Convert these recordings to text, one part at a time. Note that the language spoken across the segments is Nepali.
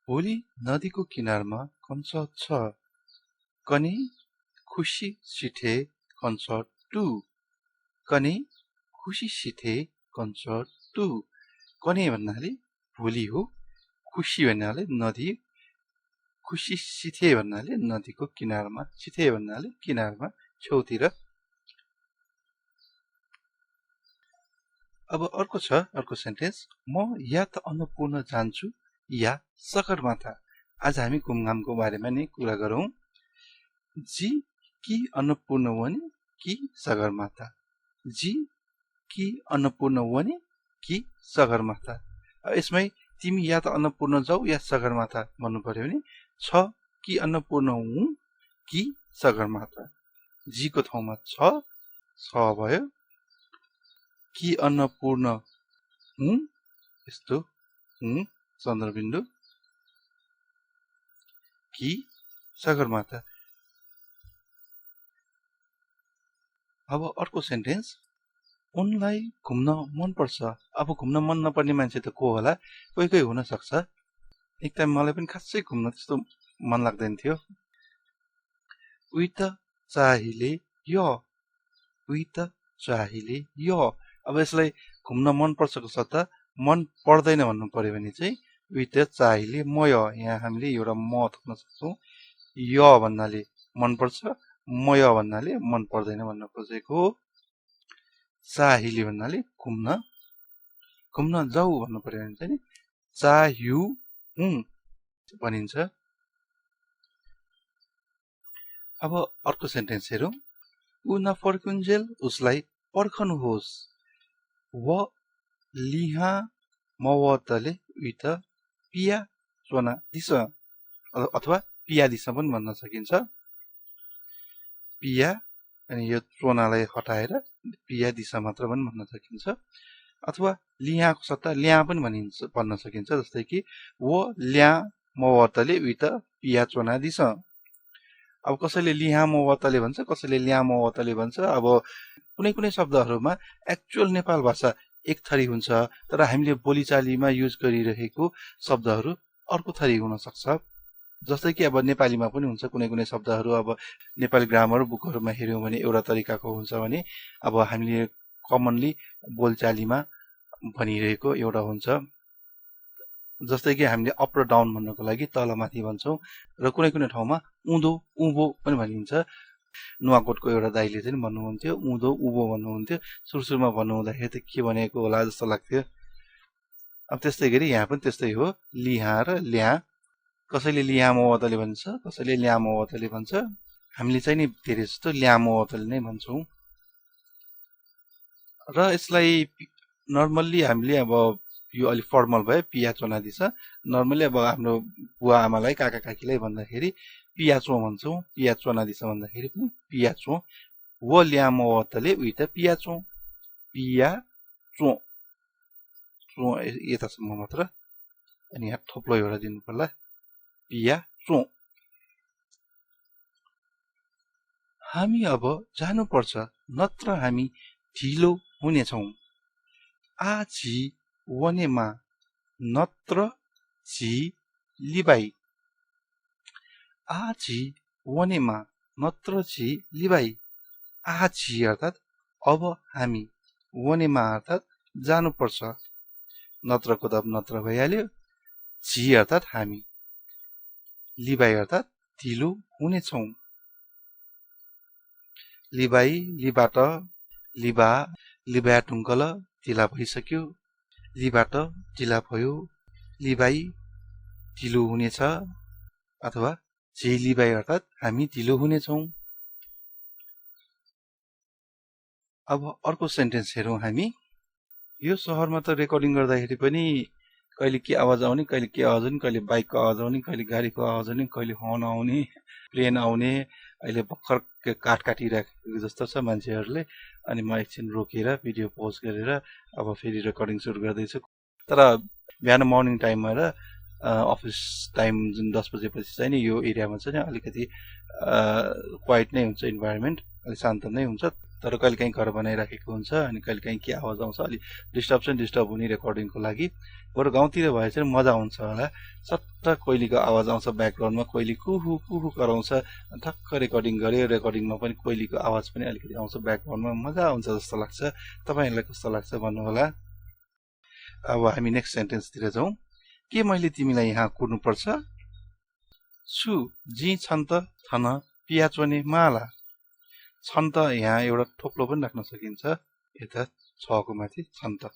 भोलि नदीको किनारमा कन्सर्ट छ। कनी खुसीसितै कन्सर्ट 2। कनी खुसीसितै कन्सर्ट 2। कनी भन्नाले भोलि हो, खुसी भन्नाले नदी, खुसीसितै भन्नाले नदीको किनारमा, सितै भन्नाले किनारमा, छेउतिर। अब अर्को सेन्टेन्स, म या त अन्नपूर्ण जान्छु या सगरमाथा। आज हामी घुमघामको बारेमा नै कुरा गरौँ। जी कि अन्नपूर्ण वने कि सगरमाथा, जी कि अन्नपूर्ण वने कि सगरमाथा। यसमै तिमी या त अन्नपूर्ण जाऊ या सगरमाथा भन्नु पर्यो भने छ कि अन्नपूर्ण हुँ कि सगरमाथा। जी को ठाउँमा छ भयो, कि अन्नपूर्ण हुँ यस्तो हुँ चन्द्रबिन्दु, कि सगरमाथा। अब अर्को सेन्टेन्स, उनलाई घुम्न मन पर्छ। अब घुम्न मन नपर्ने मान्छे त को होला? कोही कोही हुन सक्छ। एकताइम मलाई पनि खासै घुम्न त्यस्तो मन लाग्दैन थियो। उही त चाहिले यो, उही त चाहिले यो। अब यसलाई घुम्न मन पर्छको सट्टा मन पर्दैन भन्नु पर्यो भने चाहिँ उही त चाहिले म यो। यहाँ हामीले एउटा म थप्न सक्छौँ। यो भन्नाले मन पर्छ, म यो भन्नाले मन पर्दैन भन्न खोजेको हो। चाहिले भन्नाले घुम्न जाऊ भन्नु पर्यो भने चाहिँ चाह्यु हुँ भनिन्छ। अब अर्को सेन्टेन्स हेरौँ। ऊ नफर्कुन्जेल उसलाई पर्खनुहोस्। व लिहा मवतले उही त पिया चोना दिस अथवा पिया दिशा पनि भन्न सकिन्छ। पिया अनि यो चोनालाई हटाएर पिया दिशा मात्र पनि भन्न सकिन्छ। अथवा लियाको सट्टा ल्या पनि भन्न सकिन्छ। जस्तै कि वो ल्या मवतले उही त पिया चोना दिस। अब कसैले लिहा मवतले भन्छ, कसैले ल्या मवतले भन्छ। अब कुनै कुनै शब्दहरूमा एक्चुअल नेपाल भाषा एक थरी हुन्छ, तर हामीले बोलीचालीमा युज गरिरहेको शब्दहरू अर्को थरी हुन सक्छ। जस्तै कि अब नेपालीमा पनि हुन्छ कुनै कुनै शब्दहरू अब नेपाली ग्रामर बुकहरूमा हेर्यौँ भने एउटा तरिकाको हुन्छ भने अब हामीले कमनली बोलचालीमा भनिरहेको एउटा हुन्छ। जस्तै कि हामीले अप र डाउन भन्नको लागि तल माथि भन्छौँ र कुनै कुनै ठाउँमा उँधो उँभो पनि भनिन्छ। नुवाकोटको एउटा दाइले चाहिँ भन्नुहुन्थ्यो उँधो उँभो भन्नुहुन्थ्यो। सुरुमा भन्नुहुँदाखेरि त के भनेको होला जस्तो लाग्थ्यो। अब त्यस्तै गरी यहाँ पनि त्यस्तै हो, लिहा र ल्या। कसैले लिहा मवतले भन्छ, कसैले ल्या मवतले भन्छ। हामीले चाहिँ नि धेरै जस्तो ल्या मवतले नै भन्छौँ। र यसलाई नर्मल्ली हामीले अब यो अलिक फर्मल भयो, पिया चोना दिस। नर्मली अब हाम्रो बुवा आमालाई काका काकीलाई भन्दाखेरि पियाचो भन्छौँ। पिया चोना दिस भन्दाखेरि पनि पियाचो। व ल्या मवतले उही त पियाचो, पियाचो, चो यतासम्म मात्र। अनि यहाँ थोप्लो एउटा दिनु पर्ला, पियाचो। हामी अब जानुपर्छ नत्र हामी ढिलो हुनेछौँ। आजी वनेमा नत्र जी लिबाई। आजी वनेमा नत्र जी लिबाई। आजी अर्थात् अब हामी, वनेमा अर्थात् जानुपर्छ, नत्रको त नत्र भइहाल्यो, जी अर्थात् हामी, लिबाई अर्थात् ढिलो हुनेछौँ। लिबाई, लिबाट, लिबा, लिबा टुङ्कल ढिला भइसक्यो, लिबाट ढिला भयो, लिबाई ढिलो हुनेछ, अथवा जे लिबाई अर्थात् हामी ढिलो हुनेछौँ। अब अर्को सेन्टेन्स हेरौँ हामी। यो सहरमा त रेकर्डिङ गर्दाखेरि पनि कहिले के आवाज आउने, कहिले के आवाज आउने, कहिले बाइकको आवाज आउने, कहिले गाडीको आवाज आउने, कहिले हर्न आउने, प्लेन आउने। अहिले भर्खर काठ काटिराखेको जस्तो छ मान्छेहरूले। अनि म एकछिन रोकेर भिडियो पोज गरेर अब फेरि रेकर्डिङ सुरु गर्दैछु। तर बिहान मर्निङ टाइममा र अफिस टाइम जुन 10 बजेपछि चाहिँ नि यो एरियामा चाहिँ अलिकति क्वाइट नै हुन्छ, इन्भाइरोमेन्ट अलिक शान्त नै हुन्छ। तर कहिलेकाहीँ घर बनाइराखेको हुन्छ अनि कहिलेकाहीँ के आवाज आउँछ अलि डिस्टर्ब हुने रेकर्डिङको लागि बरु गाउँतिर भए चाहिँ मजा आउँछ होला सट्ट कोइलीको आवाज आउँछ ब्याकग्राउन्डमा कोइली कुहु कराउँछ ठक्क रेकर्डिङ गर्यो रेकर्डिङमा पनि कोइलीको आवाज पनि अलिकति आउँछ ब्याकग्राउन्डमा मजा आउँछ जस्तो लाग्छ तपाईहरुलाई कस्तो लाग्छ भन्नु होला अब हामी नेक्स्ट सेन्टेन्सतिर जाउँ के मैले तिमीलाई यहाँ कुर्नु पर्छ छु जी छन् त थन पियाचोने माला छन् त यहाँ एउटा थोप्लो पनि राख्न सकिन्छ यता छको माथि छन् त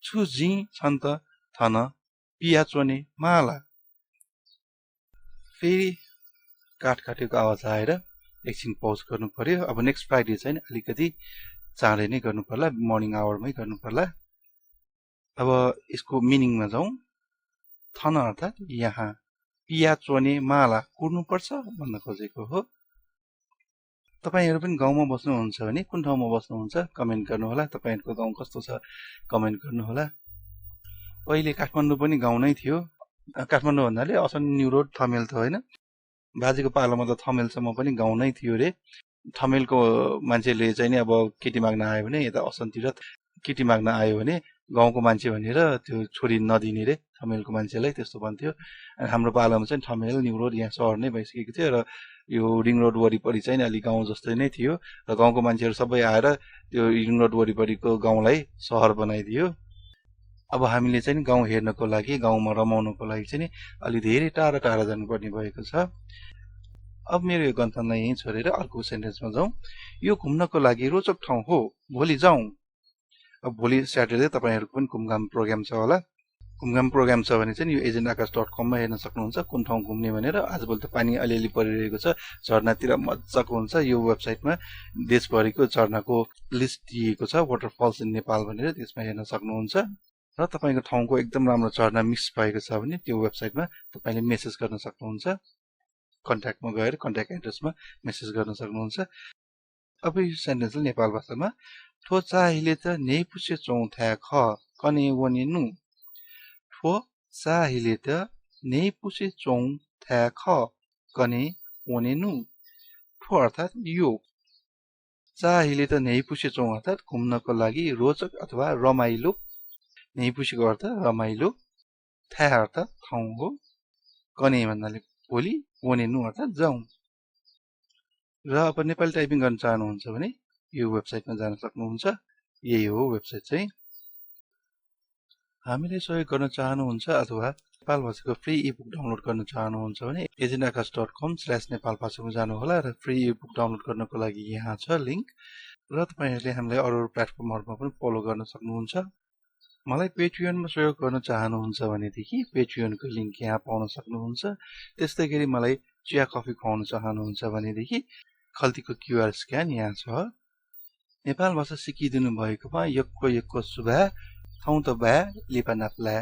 छु जी छन् त थन पियाचोने माला फेरि काटेको आवाज आएर एकछिन पौज गर्नु पर्यो अब नेक्स्ट फ्राइडे चाहिँ अलिकति चाँडै नै गर्नु पर्ला मर्निङ आवरमै गर्नु पर्ला अब यसको मिनिङमा जाउँ थन अर्थात् यहाँ पियाचोने माला कुर्नु पर्छ भन्न खोजेको हो तपाईहरु पनि गाउँमा बस्नुहुन्छ भने कुन ठाउँमा बस्नुहुन्छ कमेन्ट गर्नु होला तपाईहरुको गाउँ कस्तो छ कमेन्ट गर्नु होला पहिले काठमाडौँ पनि गाउँ नै थियो काठमाडौँ भन्नाले असन न्यू रोड थमेल त होइन बाजेको पालोमा त थमेलसम्म पनि गाउँ नै थियो रे थमेलको मान्छेले चाहिँ नि अब केटी माग्न आयो भने यता असनतिर केटी माग्न आयो भने गाउँको मान्छे भनेर त्यो छोरी नदिने रे थमेलको मान्छेलाई त्यस्तो भन्थ्यो अनि हाम्रो पालोमा चाहिँ थमेल न्यू रोड यहाँ सहर नै भइसकेको थियो र यो रिङ रोड वरिपरि चाहिँ अलि गाउँ जस्तै नै थियो र गाउँको मान्छेहरू सबै आएर त्यो रिङ रोड वरिपरिको गाउँलाई सहर बनाइदियो अब हामीले चाहिँ गाउँ हेर्नको लागि गाउँमा रमाउनको लागि चाहिँ अलि धेरै टाढा टाढा जानुपर्ने भएको छ अब मेरो यो गन्तव्यलाई यहीँ छोडेर अर्को सेन्टेन्समा जाउँ यो घुम्नको लागि रोचक ठाउँ हो भोलि जाउँ अब भोलि स्याटरडे तपाईहरुको पनि घुमघाम प्रोग्राम छ होला घुमघाम प्रोग्राम छ भने चाहिँ यो agendaakash.com मा हेर्न सक्नुहुन्छ कुन ठाउँ घुम्ने भनेर आजभोलि त पानी अलिअलि परिरहेको छ झरनातिर मजाको हुन्छ यो वेबसाइटमा देशभरिको झरनाको लिस्ट दिएको छ वाटरफल्स इन नेपाल भनेर त्यसमा हेर्न सक्नुहुन्छ र तपाईको ठाउँको एकदम राम्रो झरना मिक्स भएको छ भने त्यो वेबसाइटमा तपाईले मेसेज गर्न सक्नुहुन्छ कन्ट्याक्टमा गएर कन्ट्याक्ट एड्रेसमा मेसेज गर्न सक्नुहुन्छ अब यो सेन्टेन्स नेपाल भाषामा ठो चाहिले त नेपुसे चौथ्या ख कने वने नु ठो चाहिले त नेपुसे चौथ्या ख कने वने नु ठो अर्थात् यो चाहिले त नेपुसे चौं अर्थात् घुम्नको लागि रोचक अथवा रमाइलो नेपुसेको अर्थ रमाइलो थ्या अर्थात् ठाउँ हो कने भन्नाले भोलि वने नु अर्थात् जाउँ र अब नेपाली टाइपिङ गर्न चाहनुहुन्छ भने यो वेबसाइटमा जान सक्नुहुन्छ यही हो वेबसाइट चाहिँ हामीले सहयोग गर्न चाहनुहुन्छ अथवा नेपाल भाषाको फ्री इबुक डाउनलोड गर्न चाहनुहुन्छ भने agendaakash.com/nepalbhasha जानु होला र फ्री इबुक डाउनलोड गर्नको लागि यहाँ छ लिंक र तपाईहरुले हामीलाई अरु प्लेटफर्महरुमा पनि फलो गर्न सक्नुहुन्छ मलाई पेट्रियनमा सहयोग गर्न चाहनुहुन्छ भनेदेखि पेट्रियनको लिंक यहाँ पाउन सक्नुहुन्छ त्यसैगरी मलाई चिया कफी खुवाउन चाहनुहुन्छ भनेदेखि खल्तीको क्यूआर स्क्यान यहाँ छ नेपाल भाषा सिकिदिनु भएकोमा यक्को सुभा ठाउँ त बा लिपा नाप्ला